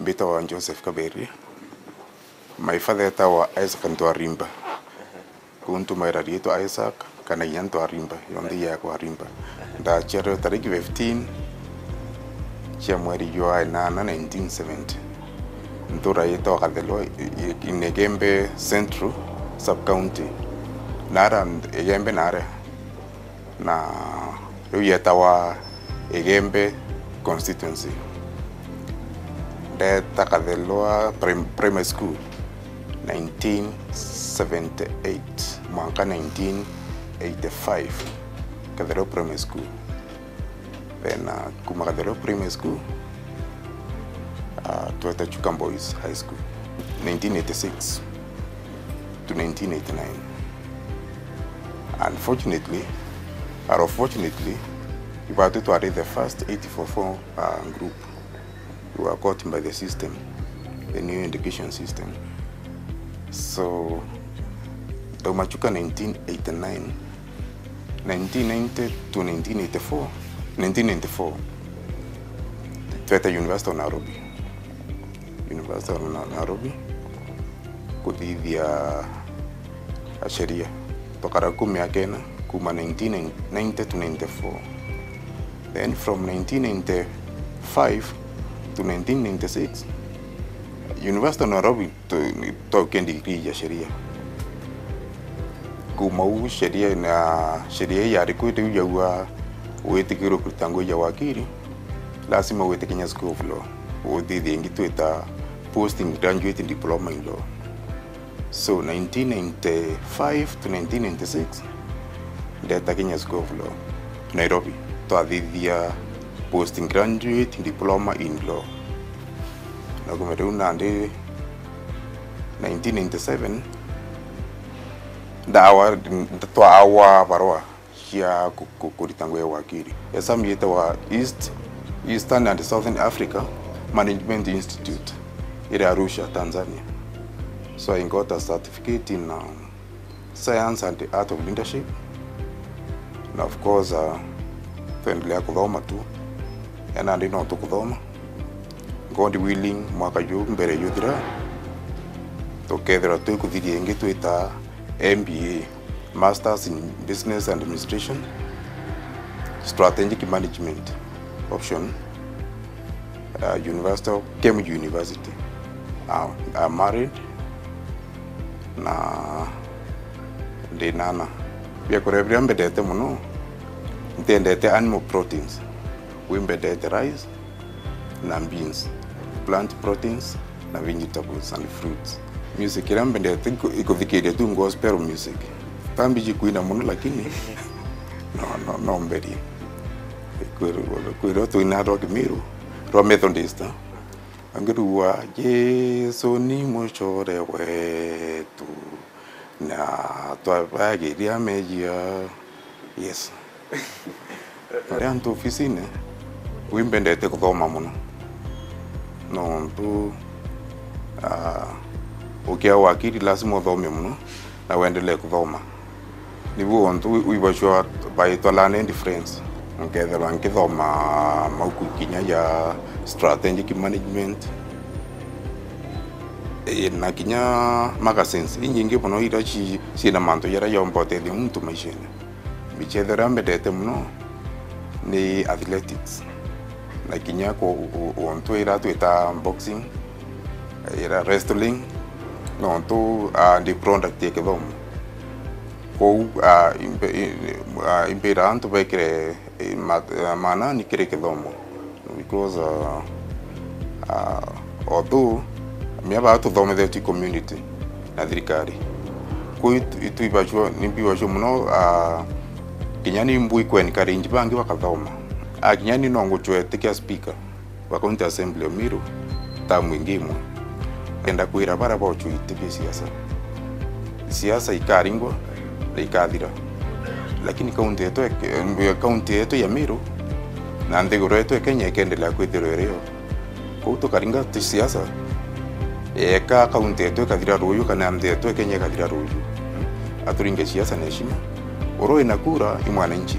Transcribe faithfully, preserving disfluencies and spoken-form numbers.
Mbitagwa Joseph Kaberia. My father etagwa Isaac Ntwarimba. Kuu ntumaira riitwa Isaac, kana inya Ntwarimba, yonthe iyaekwa Arimba. Ndaciarwe tariki fifteen cia mweri jwa inana nineteen seventy. Ntura yitagwa Kathelwa, i-, i-, in Igembe Central Sub-County. Nara Igembe nare. Na riu yetawa Igembe Constituency. Ndeta Kathelwa Prim-, Primary School nineteen seventy-eight mwanka nineteen eighty-five, Kathelwa Primary School. Then, uh, kuma Kathelwa Primary School, uh, tweta Chuka Boys High School, nineteen eighty-six to nineteen eighty-nine. Unfortunately, or fortunately, ibatwi twari the first eight four four, uh, group. We were caught by the system, the new education system. So, ndauma Chuka nineteen eighty-nine, nineteen ninety to nineteen eighty-four, nineteen ninety-four, tweta University of Nairobi. University of Na-, Nairobi, kuthithia sheria. Twakara ku miaka ina, kuma nineteen ninety to ninety-four. Then from nineteen ninety-five to nineteen ninety-six, University of Nairobi tu-, twaukia degree ya sheria. Kuma u sheria na sheria ii yari kwi riu yaua witikirwe kurita ngugi ya wakiri, lazima wite Kenya School of Law. Uthithie ingi twita post graduate diploma in law. So, nineteen ninety-five to nineteen ninety-six, ndeta Kenya School of Law, Nairobi, twathithia post graduate diploma in law. Na kuma riu nandi nineteen ninety-seven, ndawa, twawa barua cia ku-, ku-, kurita ngugi ya wakiri. Exam yitagwa East, Eastern and Southern Africa Management Institute, iri Arusha, Tanzania. So I got a certificate in, um, Science and Art of Leadership. Na of course, uh, twendelea kuthoma tu. Ena ndi no tukuthoma. God willing, mwaka juu mbere juthira, tukethirwa twikuthiria ingi twita M B A, Masters in Business Administration, Strategic Management option, uh, University of, KEMUJU University. Uh, I'm married na ndi na ana. Biakuria biria mbendete mono, ntiendete animal proteins. Wi mbendete rice, na beans, plant proteins, na vegetables and fruits. Music iria mbendete iku-, ikuthikiria tu gospel music. Tambiji kuina mono, lakini no, no, no mberie. Kwirwo, kwirwo tuina rwa Kimiru, rwa Methodist, eh? Angirua, "Jesu ni mucore wetu, na twabagiria mejia." Yes. Ri antu ofisine, wi mbendete kuthoma mono. Nontu, ah, ukia wakiri lazima uthome mono na wendelee kuthoma. Nibu untu wi-, wibacua baitwa learned friends. Nkethirwa nkithoma mabuku kinya ja strategic management, ii, na kinya magazines inyingi mono iria ci-, ciina mantu jaria jomba utethia muntu maishene. Michezo iria mbendete mono ni athletics, na kinya ku-, u-, untu iria twita boxing, iria wrestling, nontu, ah, ndi product ya kithomo. Kwou, ah, imbe-, i-, ah, imbira antu bekire, eh, ma-, eh, manani kiri kithomo. Because, uh, uh, although mia baa tuthomethetue community na thirikari, kwi itu-, itwibacua, nimbibacua mono, uh, kinya ni mbui ku encourage bangi bakathoma. Ah, kinya ni no ngucwetikia speaker wa County Assembly o Meru tamu ingi imwe. Enda kwira baria bocwite bia siasa, siasa ikaringwa na ikathira, lakini kaunti yetu ya Ke-, kaunti yetu ya Meru na nthiguru yetu ya Kenya ikendelea kwithirwa irio. Kwou tukaringa tu siasa, eka kaunti yetu ikathira ruuju kana nthi yetu ya Kenya ikathira ruuju. Aturinge siasa na heshima. Uria wina kura i mwananchi.